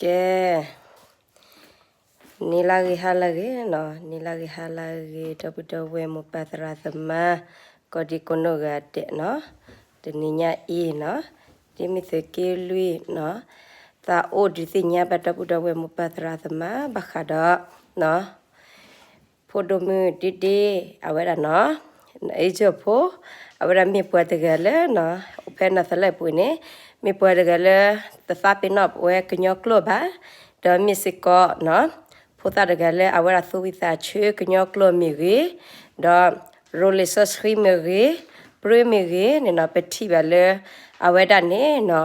ကဲ, နံၤလၢဂ့ၤဟါလၢဂ့ၤနီၤ, နံၤလၢဂ့ၤဟါလၢဂ့ၤ ဒီပုၢ်ဒီဝဲၢ်မိၢ်ပၢ်သရၣ်သမါ ကိးဒံကိးနီၢ်ဂၤဒဲးနီၤ, တနံၤညါအံၤနီၤ, ဒ်မ့ၢ်သုးက့လွံၢ်နီၤ, သးအိၣ်ဒုးသ့ၣ်ညါဘၣ်ဒီပုၢ်ဒီဝဲၢ်မိၢ်ပၢ်သရၣ်သမါ ဘၣ်ဃးဒီးနီၤ ဖိဒိၣ်မုၣ်ဒ့ဒ့ အဝဲဒၣ်နီၤ, အ့ၣ်ကၠိၣ်ဖိ, အဝဲဒၣ်မ့ၢ်ပှၤတဂၤလၢနီၤ, အိၣ်ဖဲနၤသလၢပူၤန့ၣ်, မ့ၢ်ပှၤတဂၤလၢ တသးပ့ၤနီၣ်ပဝဲကညီကျိာ်ဘၣ်, ဒီးမ့ၢ်စ့ၢ်ကီးနီၤ, ဖိသၣ်တဂၤလၢအဝဲဒၣ်သူၣ်ဝံၣ်သးဆၢကညီကျိာ်မ့ၢ်ဂ့ၤ, ဒီးရိၤလံာ်စီဆှံမ့ၢ်ဂ့ၤ, ပြၢမ့ၢ်ဂ့ၤန့ၣ်နီၤ, ပထံၣ်ဘၣ်လၢ အဝဲဒၣ်န့ၣ်နီၤ,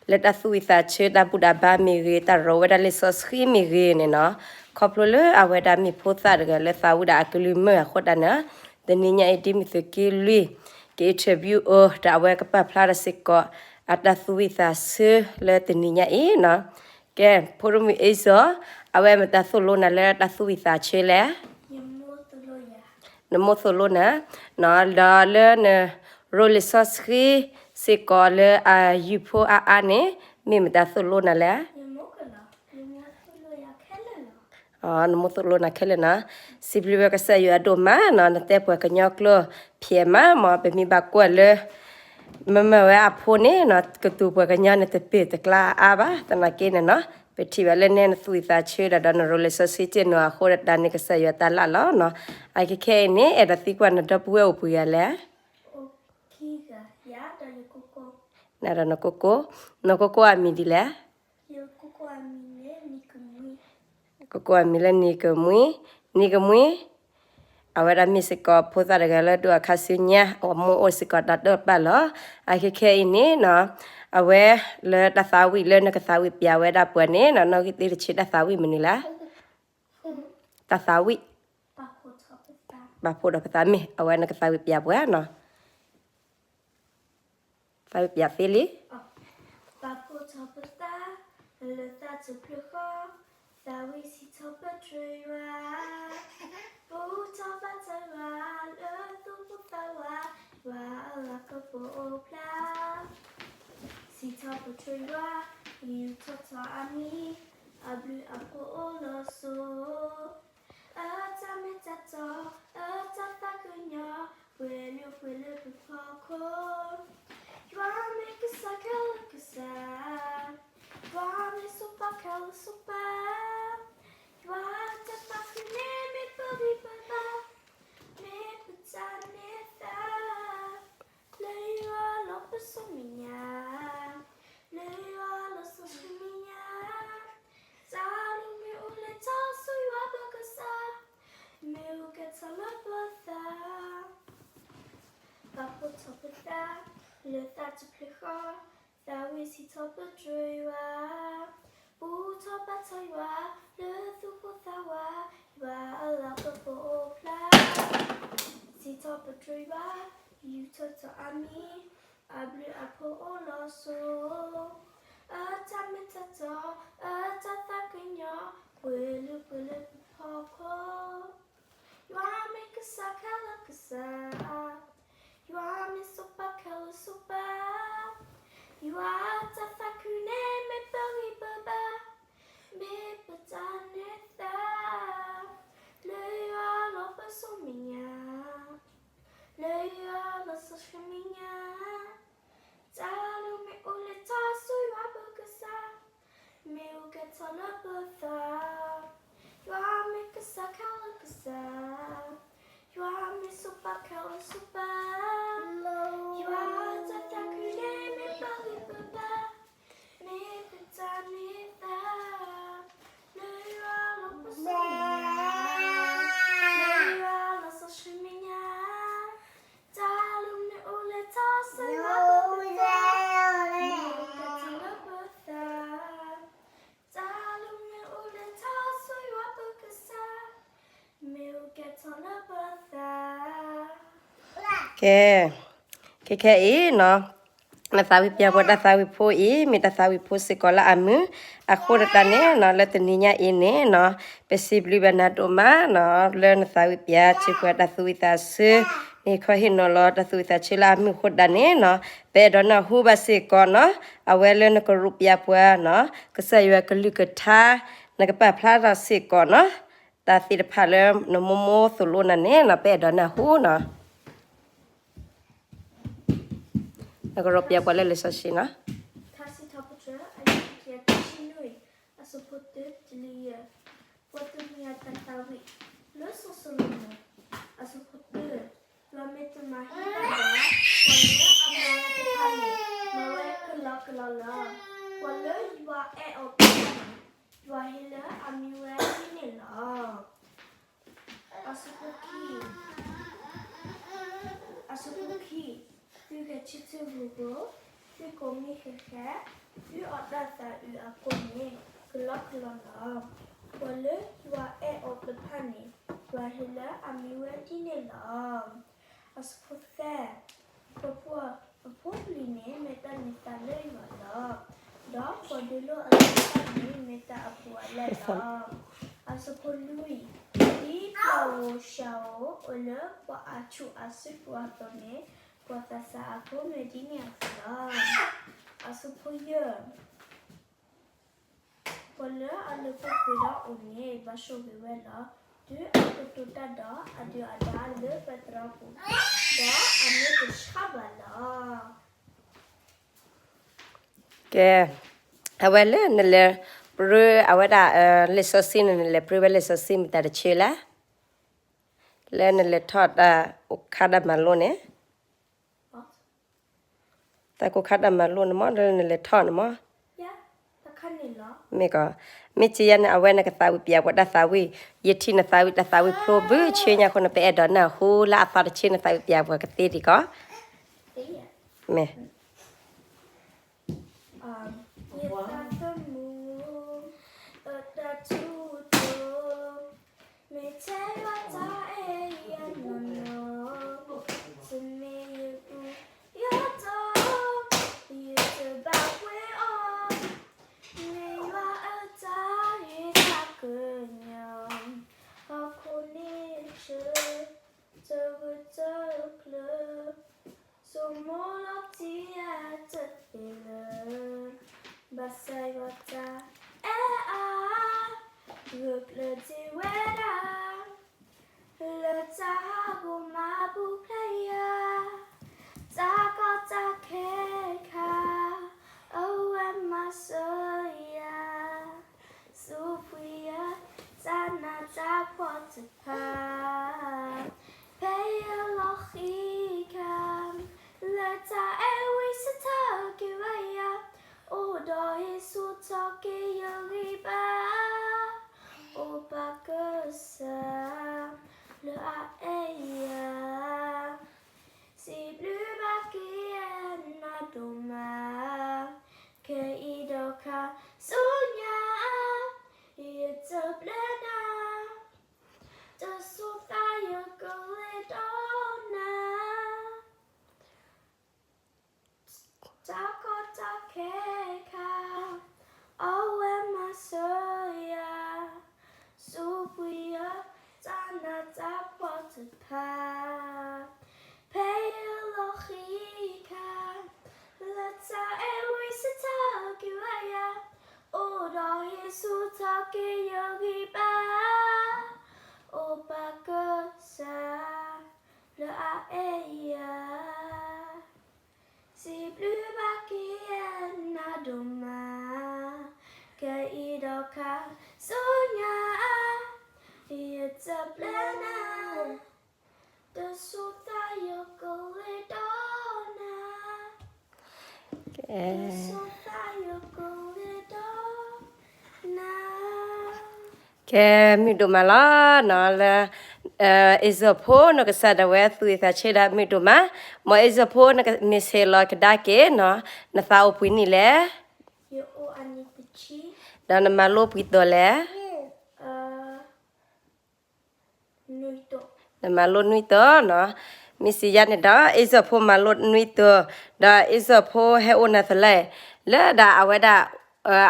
လၢတၢ်သူၣ်ဝံၣ်သးဆၢတၢ်ဘူၣ်တၢ်ဘါမ့ၢ်ဂ့ၤ, တၢ်ရိၤဝဲဒၣ်လံာ်စီဆှံမ့ၢ်ဂ့ၤန့ၣ်နီၤ, ခီဖျိလၢအဝဲဒၣ်မ့ၢ်ဖိသၣ်တဂၤလၢသးဝံၣ်ဒၣ်အကလုၢ်မုာ်အဃိတၢ်န့ၣ်, တနံၤညါအံၤဒ်မ့ၢ်သုးက့လွံၢ် က interview အီၤ ဒီးအဝဲကပာ်ဖျါထီၣ်စ့ၢ်ကီး အတၢ်သူၣ်ဝံၣ်သးဆၢလၢတနံၤညါအံၤနီၤ, ကဲ ဖိဒိၣ်မုၣ်အ့ၣ်ကၠိၣ်, အဝဲမတၤသိၣ်လိနၤလၢတၢ်သူၣ်ဝံၣ်သးဆၢလဲၣ် နမိၢ်သိၣ်လိနၤ, ဒီးလၢနရိၤလံာ်စီဆှံစ့ၢ်ကီးလၢအယုၢ်ဖိအါအါန့ၣ်, မ့ၢ်မတၤသိၣ်လိနၤလဲၣ်. နမိၢ်သိၣ်လိနၤခဲလၢာ်နီၤ, စံးဘျုးဝဲကစၢ်ယွၤဒိၣ်မးနီၤ, နတဲပှၤကညီကျိာ်ဖျဲးမးမ့ၢ် ပမ့ၢ်ဘၣ်ကွၢ်လၢ မ့မ့ၢ်ဝဲအဖိန့ၣ်နီၤ, ကတိၤပှၤကညီန့ၣ်တပ့ၢ်တကျါအါအါဘၣ်, သနာ်က့န့ၣ်နီၤ, ပထံၣ်ဘၣ်လၢနဲနသူၣ်ဝံၣ်သးဆၢဒီး ဒီးနရိၤလံာ်စီဆှံတ့ၢ်နီၤအဃိဒီး တၢ်န့ၣ်ကစၢ်ယွၤတၢ်လၢ်လီၤနီၤ, အခဲခဲအံၤန့ၣ် အဲၣ်ဒိးသံကွၢ်နဒီပုၢ်ဝဲၢ်အိၣ်ပှဲၤဂၤလဲၣ်. နဒီးနကိကိၢ်, နကိကိၢ်အမံၤဒ်လဲၣ်. ကိကိၢ်အမံၤလၢနံၤကမှံ, နံၤကမှံ, အဝဲဒၣ်မ့ၢ်စ့ၢ်ကီးဖိသၣ်တဂၤလၢဒိၣ်အခါဆူညါ အမိၢ်အိၣ်စ့ၢ်ကီးတၢ်တၢၢ်ပာ်လီၤ, အခဲခဲအံၤန့ၣ်နီၤ, အဝဲလၢတၢ်သးဝံၣ်လၢနကသးဝံၣ်ပျဲဝဲဒၣ်ပှၤန့ၣ်နီၤ, နီၣ်ဂံၢ်သ့တဆံတၢ်သးဝံၣ်မနုၤလဲၣ်. တၢ်သးဝံၣ် ပာ်ဖှိၣ်ထီၣ်ပသး, မ့ၢ်အဝဲနကသးဝံၣ်ပျဲပှၤနီၤ. သးဝံၣ်ပျဲသ့လံ. ပာ်ဖှိၣ်ထီၣ်ပသး လၢသးတဖျၢၣ်ဃီ, သးဝံၣ်စံးထီၣ်ပတြၢၤယွၤ, ဘူၣ်ထီၣ်ဘါထီၣ်ယွၤ လၢသူၣ်ပိၢ်သးဝး, ယွၤအလၤကပီၤအိၣ်ဖျါ, စံးထီၣ်ပတြၢၤယွၤ, ယူးထီၣ်ထီၣ်အမံၤ, အဘျုးအဖှိၣ်အိၣ်လီၤစိၤ အတၢ်မ့ၢ်တၢ်တီ, အတၢ်သးကညီၤ, ပှဲၤလုာ်ပှဲၤလၢပဖီခိၣ်, ယွၤမ့ၢ်ကစၢ်ခဲလၢာ်ကစၢ်, ယွၤမ့ၢ်စီၤပၤခဲလၢာ်စီၤပၤ, ယွၤအတၢ်သးခုန့ၣ်မ့ၢ်ပဂံၢ်ပဘါ, မ့ၢ်ပတၢ်န့ၢ်သါ လၢယွၤလီၤပစိာ်မဲာ်ညါ, လၢယွၤလီၤစီဆှံမဲာ်ညါ, တၢ်လိၤမ့ၢ်အိၣ်လဲၤထီၣ်ဆိယွၤပကစၢ်, မ့ၢ်အိၣ်ကဲထီၣ်လၢပသး, ပာ်ဖှိၣ်ထီၣ်ပသး, လၢသးတဖျၢၣ်ဃီ, သးဝံၣ်စံးထီၣ်ပတြၢၤယွၤ, ဘူၣ်ထီၣ်ဘါထီၣ်ယွၤ, လၢသူၣ်ပိၢ်သးဝး, ယွၤအလၤကပီၤအိၣ်ဖျါ, စံးထီၣ်ပတြၢၤယွၤ, ယူးထီၣ်ထီၣ်အမံၤ, အဘျုးအဖှိၣ်အိၣ်လီၤစိၤ, အတၢ်မ့ၢ်တၢ်တီ, အတၢ်သးကညီၤ, ပှဲၤလုာ်ပှဲၤလၢပဖီခိၣ်, ယွၤမ့ၢ်ကစၢ်ခဲလၢာ်ကစၢ်, ယွၤမ့ၢ်စီၤပၤခဲလၢာ်စီၤပၤ, ယွၤအတၢ်သးခုန့ၣ်မ့ၢ်ပဂံၢ်ပဘါ, မ့ၢ်ပတၢ်န့ၢ်သါ, လၢယွၤလီၤပစိာ်မဲာ်ညါ, လၢယွၤလီၤစီဆှံမဲာ်ညါ, တၢ်လိၤမ့ၢ်အိၣ်လဲၤထီၣ်ဆိယွၤပကစၢ်, မ့ၢ်အိၣ်ကဲထီၣ်လၢပသး, ယွၤမ့ၢ်ကစၢ်ခဲလၢာ်ကစၢ်, ယွၤမ့ၢ်စီၤပၤခဲလၢာ်စီၤပၤ, ယွၤအတၢ်သးခုန့ၣ်မ့ၢ်ပဂံၢ်ပဘါ, မ့ၢ်ပတၢ်န့ၢ်သါ, လၢယွၤလီၤပစိာ်မဲာ်ညါ, လၢယွၤလီၤစီဆှံမဲာ်ညါ, တၢ်လိၤမ့ၢ်အိၣ်လဲၤထီၣ်ဆိယွၤပကစၢ်, မ့ၢ်အိၣ်ကဲထီၣ်လၢပသး, တၢ်လိၤမ့ၢ်အိၣ်လဲၤထီၣ်ဆိယွၤပကစၢ်, မ့ၢ်အိၣ်ကဲထီၣ်လၢပသး. ကဲ, ခဲခဲအံၤနီၤ, နသးဝံၣ်ပျဲပှၤတၢ်သးဝံၣ်ဖိအံၤ မ့ၢ်တၢ်သးဝံၣ်ဖိစ့ၢ်ကီးလၢအမုာ်, အဃိသတးန့ၣ်နီၤ လၢတနံၤညါအံၤန့ၣ်နီၤ, ပစံးဘျုးဘၣ်နၤဒိၣ်မးနီၤ လၢနသးဝံၣ်ပျဲစ့ၢ်ပှၤတၢ်သူၣ်ဝံၣ်သးဆၢ မ့ၢ်ခီဟ့ၣ်နီၤလီၤတၢ်သူၣ်ဝံၣ်သးဆၢလၢအမုာ်အဃိဒၣ်န့ၣ်နီၤ, ပအဲၣ်ဒိးနၢ်ဟူဘၣ်စ့ၢ်ကီးနီၤ, အဝဲလၢနကရိးပၠးပှၤနီၤ, ကစၢ်ယွၤကလုၢ်ကထါ, နကပာ်ဖျါထီၣ်စ့ၢ်ကီးနီၤ, တၢ်သ့ၣ်တဖၣ်လၢနမိၢ်မိၢ်သိၣ်လိနၤန့ၣ်နီၤ, ပအဲၣ်ဒိးနၢ်ဟူနီၤ. နကရိးပၠးပှၤလၢလံာ်စီဆှံနီၤ. ထါစံးထီၣ်ပတြၢၤ အယုၢ်တကယၤတဆံနွံ, အဆၢဖိတၢတုၤလၢယဲၢ်, ပှၤသ့ၣ်ညါတၢ်သးဝံၣ်လၢစီၤၡလိၤမိၣ်, အဆၢဖိတၢ, ယွၤမ့ၢ်တမၤဟံးတၢ်ဘၣ်, ပှၤလၢအမၤဝဲတဖၣ်န့ၣ် မၤဝဲကလီကလီလီၤ. ပှၤလၢယွၤအဲၣ်အီၤတဖၣ်န့ၣ် ယွၤဟ့ၣ်လၢအမံဝဲဒ်န့ၣ်လီၤ. အဆၢဖိခံ, အဆၢဖိခံ, သုဂဲၤဆၢထၢၣ်ဂ့ၤဂ့ၤ, သုကိးမံၤဃဲးဃဲး, သုအီၣ်တၢ်သးအုးအကိၢ်န့ၣ် ကလီကလီလီၤ. ပှၤလၢယွၤအဲၣ်အီၤတဖၣ်န့ၣ် ယွၤဟ့ၣ်လၢအမံဝဲဒ်န့ၣ်လီၤ. အဆၢဖိသၢ, ပဖိ, ပဖိပလံၤန့ၣ် မ့ၢ်တၢ်န့ၢ်သါလၢယွၤလီၤ. ဒီးပှၤဒုးလိၢ်အလီၢ်တဖၣ်န့ၣ် မ့ၢ်တၢ်အပူၤအလဲၢ်လီၤ. အဆၢဖိလွံၢ်, ဒ်ပျီဧိၤစှၤဧိၤအိၣ်လၢပှၤအဆူၣ်အစုပူၤအသိးန့ၣ်, ပှၤသးစၢ်အဖိမ့ၢ်ဒ်န့ၣ်အသိးလီၤ. အဆၢဖိယဲၢ်, ပှၤလၢအလၢပှဲၤပှဲၤဒီးအိၣ်န့ၣ် ဘၣ်ဆိၣ်ဂ့ၤဝဲလီၤ. တုၤအကတိၤတၢ်ဒီး အဒုၣ်အဒါလၢပသရၣ်ပူၤ, ဒီးအမ့ၢ်တဆါဘၣ်လီၤ. ကဲ, အဝဲလၢနလဲၤပြၢအဝဲဒၣ် လံာ်စီဆှံန့ၣ် နလဲၤပြၢဝဲလံာ်စီဆှံမ့ၢ်တၢ်တဆၢလၢ လၢနလဲၤထီၣ်တၢ်အိၣ်ခါတၢ်မၤလိန့ၣ်, တၢ်ကိၢ်ခါတၢ်မၤလိန့ၣ်မ့ၢ် လၢနလဲၤထီၣ်န့ၣ်မ့ၢ်, မ့ၢ်ကီး, မ့ၢ်စံးယၤန့ၣ် အဝဲနကသးဝံၣ်ပၠးပှၤတၢ်သးဝံၣ်, ယထံၣ်နသးဝံၣ်တၢ်သးဝံၣ်ဖျိဘုဆ့ညါအဃိန့ၣ် ပအဲၣ်ဒိးနၢ်ဟူလၢအသီတဆၢနသးဝံၣ်ပၠးပှၤကသ့ဒံးကီး, မ့ၢ် ယသးသမူ အတၢ်ထူၣ်တိ, မ့ၢ်ထဲယွၤတၢ်အဲၣ်ယၤနီၢ်နီၢ်, တမ့ၢ်ယအူယတီ, ယတဘၣ်ပှ့ၤအီၤ, မ့ၢ်ယွၤအတၢ်ဂ့ၤတၢ်ကညီၤ, ဟီၣ်ခိၣ်န့ၣ်ဆၢ, တဂၢၢ်တကျၢၤ ဆိမိၣ်လီၤတံၢ်အတသ့လၢၤ, ဘၣ်ဆၣ်ယွၤတၢ်အဲၣ်အါ, ဂၢၢ်ကျၢၤတ့ၢ်ဝဲဒၣ်, လၢတၢ်ဟးဂီၤမၤပူၤဖျဲးယၤ, တၢ်ကီတၢ်ခဲခါ, အဝဲမၤစၢၤယၤ ဆူပှၤယတၢ်နးတၢ်ဖှီၣ်တဖၣ်, ဖဲယလီၤဃံၤခါ, လၢတၢ်အဲၣ်ဝံစထၢက့ၤဝဲယၤ, အိၣ်ဒီးဟ့ၣ်ဆူၣ်ထီၣ်က့ၤယဂံၢ်ဘါ, အိၣ်ပာ်ကစၢ်, လၢအအဲၣ်ယၤ စံးဘျုးဘၣ်က့ၤနၤဒိၣ်မး, ခဲအံၤဒီးခါဆူညါ, ယတပျဲနၤ, တစိၤသးယကလဲၤဒီးနၤ တၢ်ကီတၢ်ခဲခါ, အဝဲမၤစၢၤယၤ, ဆူပှၤယတၢ်နးတၢ်ဖှီၣ်တဖၣ်, ဖဲယလီၤဃံၤခါ, လၢတၢ်အဲၣ်ဝံစထၢက့ၤဝဲယၤ, အိၣ်ဒီးဟ့ၣ်ဆူၣ်ထီၣ်က့ၤယဂံၢ်ဘါ, အိၣ်ပာ်ကစၢ် လၢအအဲၣ်ယၤ, စံးဘျုးဘၣ်က့ၤနၤဒိၣ်မး, ခဲအံၤဒီးခါဆူညါ, ယတပျဲနၤ, တစိၤသးယကလဲၤဒီးနၤ, တစိၤသးယကလဲၤဒီးနၤ ကဲ, မုာ်ဒိၣ်မးလီၤနီၤ လၢ အ့စီၣ်ဖိနီၤ ကစၢ်ဒၣ်ဝဲသူၣ်ဝံၣ်သးဆၢဒၣ်မုာ်ဒိၣ်မး, မ်အ့စီၣ်ဖိနကမ့ၢ်ဆဲးလီၤကဒါက့ၤနီၤ, နသးအိၣ်ပှဲၤနံၣ်လဲၣ်, ဒီးနမၤလိပှဲၤတီၤလဲၣ်, နမၤလိနွံတီၤနီၤ, မ့ၢ်စံးယါန့ၣ်ဒီး အ့စီၣ်ဖိမၤလိနွံတီၤ, ဒီးအ့စီၣ်ဖိဟဲအိၣ်နၤသလဲၣ်, လၢဒၣ်အဝဲဒၣ်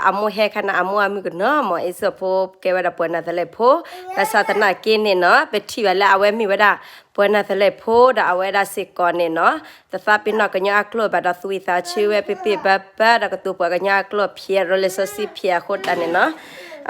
အမိၢ်ဟဲခါန့ၣ် အမိၢ်အမုၢ်ကနီၤမး အ့စီၣ်ဖိကဲဝဲဒၣ်ပှၤနၤသလဲးဖိ, ဘၣ်ဆၣ်သနာ်က့န့ၣ်နီၤ ပထံၣ်ဘၣ်လၢအဝဲမ့ၢ်ဝဲဒၣ် ပှၤနၤသလဲးဖိ ဒီးအဝဲဒၣ်စ့ၢ်ကီးန့ၣ်နီၤ တသးပ့ၤနီၣ်ကညီအကျိာ်ဘၣ်ဒီးသူၣ်ဝံၣ်သးဆၢဝဲ ပ့ၢ်ပ့ၢ်ဘၢဘၢ ဒီးကတိၤပှၤကညီအကျိာ်ဖျဲး ရိၤလ့ၤစီဆှံဖျဲးအဃိတၢ်န့ၣ်နီၤ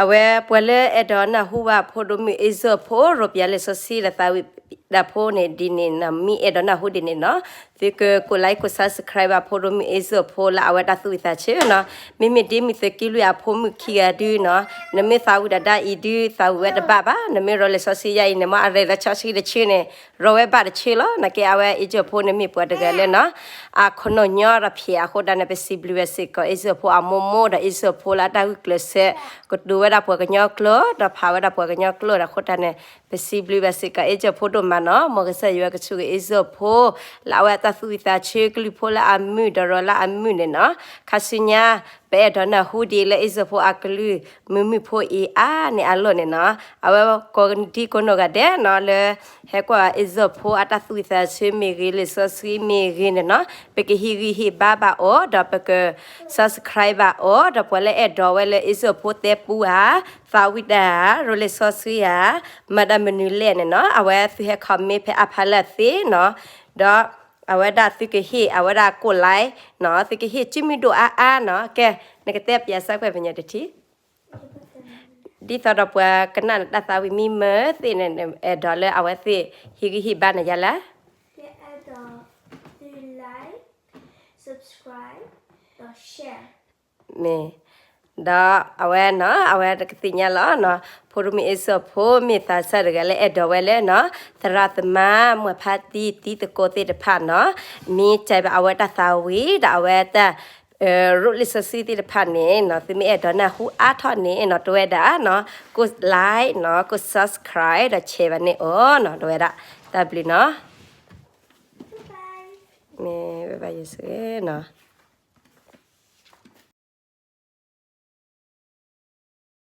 အဝဲပှၤလၢအဲၣ်ဒိးနၢ်ဟူဘၣ် ဖိဒိၣ်မုၣ်အ့စီၣ်ဖိ ရိၤပျးလ့ၤစီဆှံဒီးသးဝံၣ်ဒၣ်ဖိန့ၣ်ဒ်န့ၣ်နီၤ မ့ၢ်အဲၣ်ဒိးနၢ်ဟူဒ်န့ၣ်နီၤ သုကကိး like ကိး subscribe ဘၣ်ဖိဒိၣ်မုၣ်အ့စီၣ်ဖိလၢအဝဲတၢ်သူၣ်ဝံၣ်သးဆၢနီၤ မ့မ့ၢ်ဒ်မုၢ်သုးက့လွံၢ်အဖိမုၣ်ခံဂၤဒုနီၤ နမ့ၢ်သးဝံၣ်ဒၣ်ဒၣ်အံၤဒု သးဝံၣ်ဝဲတဘၣ်ဘၣ် နမ့ၢ်ရိၤလ့ၤစီဆှံယါအံၤန့ၣ် မ့ၢ်အရ့ဒီးဆီဆှံတဆၢန့ၣ် ရိၤဝဲဘၣ်တဆၢလီၤ နာ်က့အဝဲအ့စီၣ်ဖိန့ၣ်မ့ၢ်ပှၤတဂၤလၢနီၤ အခိၣ်နူာ်ညီဒီးဖျဲးအဃိတၢ်န့ၣ် ပစံးဘျုးဝဲစ့ၢ်ကီး အ့စီၣ်ဖိအမိၢ်မိၢ်ဒီးအ့စီၣ်ဖိလၢအတၢ်ဂုာ်ကျဲးစၢး ကတိၤဝဲဒၣ်ပှၤကညီကျိာ် ဒီးဖးဝဲဒၣ်ပှၤကညီကျိာ်ဒီးအဃိတၢ်န့ၣ် ပစံးဘျုးဝဲစ့ၢ်ကီး အ့စီၣ်ဖိဒိၣ်မးနီၤ မ်ကစၢ်ယွၤကဆိၣ်ဂ့ၤအ့စီၣ်ဖိ လၢအဝဲအတၢ်သူၣ်ဝံၣ်သးဆၢ ကလုၢ်ဖိလၢအမုာ်ဒီးရိၤလၢအမုာ်န့ၣ်နီၤ ခါဆူညါ ပအဲၣ်ဒိးနၢ်ဟူဒံးလၢအ့စီၣ်ဖိအကလုၢ် မုာ်မုာ်ဖိအံၤအါန့ၢ်အလီၢ်န့ၣ်နီၤ အဝဲကိးဒံကိးနီၢ်ဂၤဒဲးနီၤ လၢဟဲကွၢ်အ့စီၣ်ဖိအတၢ်သူၣ်ဝံၣ်သးဆၢမ့ၢ်ဂ့ၤ လံာ်စီဆှံမ့ၢ်ဂ့ၤန့ၣ်နီၤ ပကဟ့ၣ်ဂံၢ်ဟ့ၣ်ဘါဘၣ်အီၤ ဒီးပက subscribe ဘၣ်အီၤ ဒီးပှၤလၢအဲၣ်ဒိးဝဲလၢအ့စီၣ်ဖိတဲပူဧါ သးဝံၣ်တၢ်ဧါ ရိၤလ့ၤစီဆှံဧါ မၤတၢ်မနုၤလဲၣ်န့ၣ်နီၤ အဝဲသုဟဲ comment ဖဲအဖီလာ်သ့နီၤ ဒီးအဝဲဒၣ်သုကဟ့ၣ် အဝဲဒၣ်ကိး like နီၤ သုကဟ့ၣ်စုမုၢ်ဒိၣ်အါအါနီၤ ကဲ နကတဲပၠးစၢ်ကွဲးပညိၣ်တထံၣ် ဒ်သိးဒီးပှၤကနၣ်နတၢ်သးဝံၣ်မံမၢသ့ၣ်န့ၣ် အဲၣ်ဒိးလၢအဝဲသ့ၣ်ဟ့ၣ်ဂံၢ်ဟ့ၣ်ဘါနၤယါလဲၣ် မ့ၢ် ဒီးအဝဲနီၤ အဝဲကသ့ၣ်ညါလီၤနီၤ ဖိဒိၣ်မုၣ်အ့စီၣ်ဖိမ့ၢ်သးစၢ်တဂၤလၢအဲၣ်ဒိးဝဲလၢနီၤ သရၣ်သမါ မုၢ်ဖါတံၢ် တံၤသကိးသ့ၣ်တဖၣ်နီၤ မ့ၢ်တဲဘၣ်အဝဲတၢ်သးဝံၣ် ဒီးအဝဲတၢ် ရိၤလ့ၤစီဆှံသ့ၣ်တဖၣ်န့ၣ်နီၤ သုမ့ၢ်အဲၣ်ဒိးနၢ်ဟူအါထီၣ်န့ၣ်နီၤ တဝဲဒၣ်နီၤ ကိး like နီၤ ကိး subscribe ဒီး share ဘၣ်န့ၣ်အီၤနီၤ တဝဲဒၣ် တၢ်ဘျုးနီၤ မ့ၢ်ဘၣ်ယစ့ၢ်နီၤ